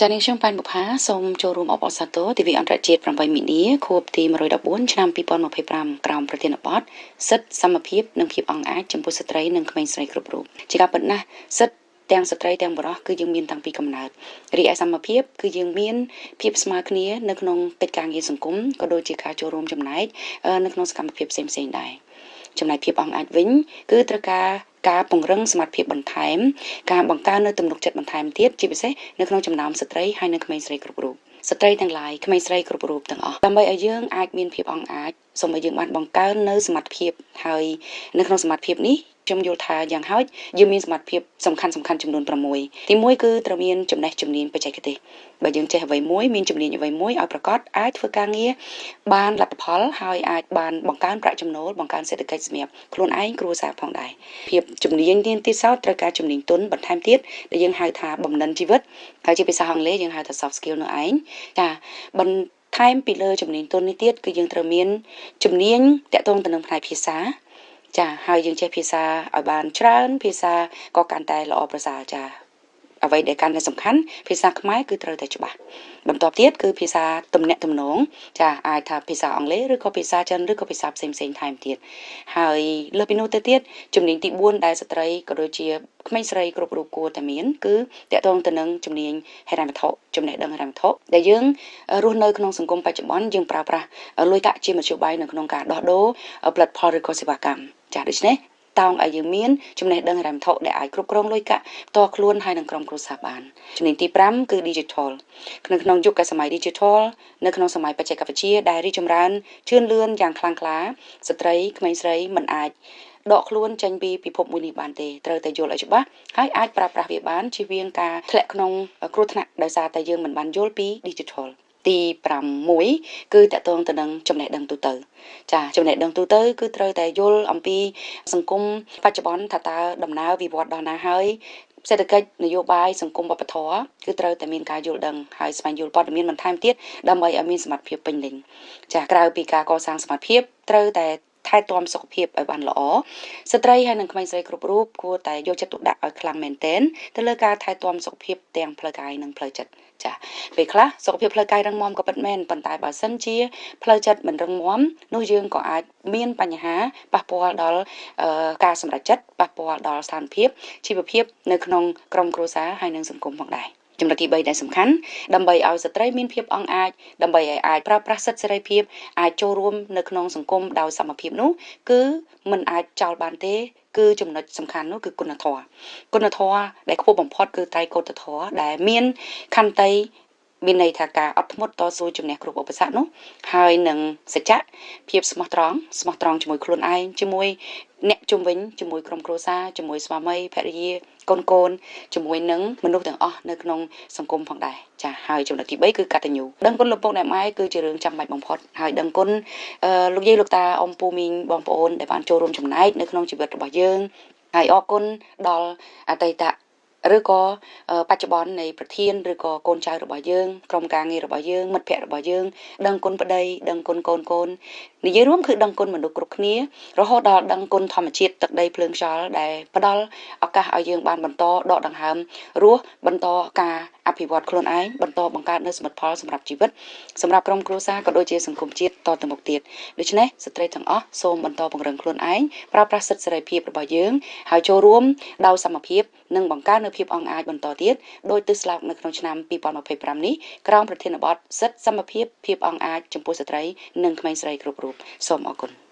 ចានាងខ្ញុំប៉ែនបុផាសូមចូលរួមអបអរសាទរទិវាអន្តរជាតិ8មីនាខួបទី114ឆ្នាំ2025ក្រោមប្រធានបទសិទ្ធិសមភាពនិងភាពអង់អាចចំពោះស្ត្រីនិងក្មេងស្រីគ្រប់រូបជាការពិតណាស់សិទ្ធិទាំងស្ត្រីទាំងបុរសគឺយើងមានតាំងពីកំណើតរីឯសមភាពគឺយើងមានភាពស្មើគ្នានៅក្នុងកិច្ចការងារសង្គមក៏ដូចជាការចូលរួមចំណែកនៅក្នុងសកម្មភាពផ្សេងៗដែរចំណែកភាពអង់អាចវិញគឺត្រូវការការពង្រឹងសមត្ថភាពបន្ថែមការបង្កើននូវទំនុកចិត្តបន្ថែមទៀតជាពិសេសនៅក្នុងចំណោមស្ត្រីហើយនិងក្មេងស្រីគ្រប់រូបស្ត្រីទាំងឡាយក្មេងស្រីគ្រប់រូបទាំងអស់ដើម្បីឲ្យយើងអាចមានភាពអង់អាចសូមឲ្យយើងបានបង្កើននៅសមត្ថភាពហើយនៅក្នុងសមត្ថភាពនេះខ្ញុំយល់ថាយ៉ាងហោចយើងមានសមត្ថភាពសំខាន់សំខាន់ចំនួន6ទី1គឺត្រូវមានចំណេះជំនាញបច្ចេកទេសបើយើងចេះអ្វីមួយមានជំនាញអ្វីមួយឲ្យប្រកបអាចធ្វើការងារបានលទ្ធផលហើយអាចបានបង្កើនប្រាក់ចំណូលបង្កើនសេដ្ឋកិច្ចសម្រាប់ខ្លួនឯងគ្រួសារផងដែរភាពជំនាញទៀតសោតត្រូវការជំនាញទន់បន្ថែមទៀតដែលយើងហៅថាបំណិនជីវិតហើយជាភាសាអង់គ្លេសយើងហៅថា soft skill នោះឯងចាបន្ថែមពីលើជំនាញទន់នេះទៀតគឺយើងត្រូវមានជំនាញតាក់ទងទៅនឹងផ្នែកភាសាចាហើយយើងចេះភាសាឲ្យបានច្រើនភាសាក៏កាន់តែល្អប្រសើរចាអ្វីដែលកាន់តែសំខាន់ភាសាខ្មែរគឺត្រូវតែច្បាស់បន្ទាប់ទៀតគឺភាសាទំនាក់ទំនងចាអាចថាភាសាអង់គ្លេសឬក៏ភាសាចិនឬក៏ភាសាផ្សេងផ្សេងថែមទៀតហើយលើសពីនោះទៅទៀតជំនាញទី4ដែលស្ត្រីក៏ដូចជាក្មេងស្រីគ្រប់រូបគួរតែមានគឺតាក់ទងទៅនឹងជំនាញហិរញ្ញវត្ថុចំណេះដឹងហិរញ្ញវត្ថុដែលយើងរស់នៅក្នុងសង្គមបច្ចុប្បន្នយើងប្រើប្រាស់លុយកាក់ជាមធ្យោបាយនៅក្នុងការដោះដូរផលិតផលឬក៏សេវាកម្មចាដូច្នេះតោងឲ្យយើងមានចំណេះដឹងហិរញ្ញវត្ថុដែលអាចគ្រប់គ្រងលុយកាក់ផ្ទាល់ខ្លួនហើយនិងក្រុមគ្រួសារបានជំនាញទី5គឺ digital ក្នុងយុគសម័យ digital នៅក្នុងសម័យបច្ចេកវិទ្យាដែលរីកចម្រើនជឿនលឿនយ៉ាងខ្លាំងក្លាស្ត្រីក្មេងស្រីមិនអាចដកខ្លួនចេញពីពិភពមួយនេះបានទេត្រូវតែយល់ឲ្យច្បាស់ហើយអាចប្រើប្រាស់វាបានជៀសវាងការធ្លាក់ក្នុងគ្រោះថ្នាក់ដោយសារតែយើងមិនបានយល់ពី digital ទី6គឺតកតងទៅនឹងចំណេះដឹងទូទៅចាចំណេះដឹងទូទៅគឺត្រូវតែយល់អំពីសង្គមបច្ចុប្បន្នថាតើដំណើរវិវត្តដល់ណាហើយសេដ្ឋកិច្ចនយោបាយសង្គមវប្បធម៌គឺត្រូវតែមានការយល់ដឹងហើយស្វែងយល់ព័ត៌មានបន្ថែមទៀតដើម្បីឲ្យមានសមត្ថភាពពេញលេញចាក្រៅពីការកសាងសមត្ថភាពត្រូវតែថែទាំសុខភាពឲ្យបានល្អស្ត្រីហើយនិងក្មេងស្រីគ្រប់រូបគួរតែយកចិត្តទុកដាក់ឲ្យខ្លាំងមែនទែនទៅលើការថែទាំសុខភាពទាំងផ្លូវកាយនិងផ្លូវចិត្តចាពេលខ្លះសុខភាពផ្លូវកាយរឹងមាំក៏ពិតមែនប៉ុន្តែបើសិនជាផ្លូវចិត្តមិនរឹងមាំនោះយើងក៏អាចមានបញ្ហាប៉ះពាល់ដល់ការសម្រេចចិត្តប៉ះពាល់ដល់ស្ថានភាពជីវភាពនៅក្នុងក្រុមគ្រួសារហើយនិងសង្គមផងដែរចំណុចទី3ដែលសំខាន់ដើម្បីឲ្យស្ត្រីមានភាពអង់អាចដើម្បីឲ្យអាចប្រើប្រាស់សិទ្ធិសេរីភាពអាចចូលរួមនៅក្នុងសង្គមដោយសមភាពនោះគឺមិនអាចចោលបានទេគឺចំណុចសំខាន់នោះគឺគុណធម៌គុណធម៌ដែលខ្ពស់បំផុតគឺត្រៃកោតធម៌ដែលមានខន្តីមានន័យថាការអត់ធ្មត់តស៊ូជំនះគ្រប់ឧបសគ្គនោះហើយនឹងសច្ចៈភាពស្មោះត្រង់ស្មោះត្រង់ជាមួយខ្លួនឯងជាមួយអ្នកជុំវិញជាមួយក្រុមគ្រួសារជាមួយស្វាមីភរិយាកូនជាមួយនឹងមនុស្សទាំងអស់នៅក្នុងសង្គមផងដែរចាហើយចំណុចទី3គឺកតញ្ញូដឹងគុណលោកពុកអ្នកម៉ែគឺជារឿងចាំបាច់បំផុតហើយដឹងគុណលោកយាយលោកតាអ៊ំពូមីងបងប្អូនដែលបានចូលរួមចំណែកនៅក្នុងជីវិតរបស់យើងហើយអរគុណដល់អតីតឬក៏បច្ចុប្បន្ននៃប្រធានឬក៏កូនចៅរបស់យើងក្រុមការងាររបស់យើងមិត្តភ័ក្តិរបស់យើងដឹងគុណប្តីដឹងគុណកូននិយាយរួមគឺដឹងគុណមនុស្សគ្រប់គ្នារហូតដល់ដឹងគុណធម្មជាតិទឹកដីភ្លើងខ្យល់ដែលផ្ដល់ឱកាសឲ្យយើងបានបន្តដកដង្ហើមរស់បន្តការអភិវឌ្ឍខ្លួនឯងបន្តបង្កើតនូវសមិទ្ធផលសម្រាប់ជីវិតសម្រាប់ក្រុមគ្រួសារក៏ដូចជាសង្គមជាតិតទៅមុខទៀតដូច្នេះស្ត្រីទាំងអស់សូមបន្តពង្រឹងខ្លួនឯងប្រើប្រាស់សិទ្ធិសេរីភាពរបស់យើងហើយចូលរួមដោយសមភាពនិងបង្កើននូវភាពអង់អាចបន្តទៀតដោយទិសស្លោកនៅក្នុងឆ្នាំ2025នេះក្រោមប្រធានបទសិទ្ធិសមភាពភាពអង់អាចចំពោះស្ត្រីនិងក្មេងស្រីគ្រប់រូបសូមអរគុណ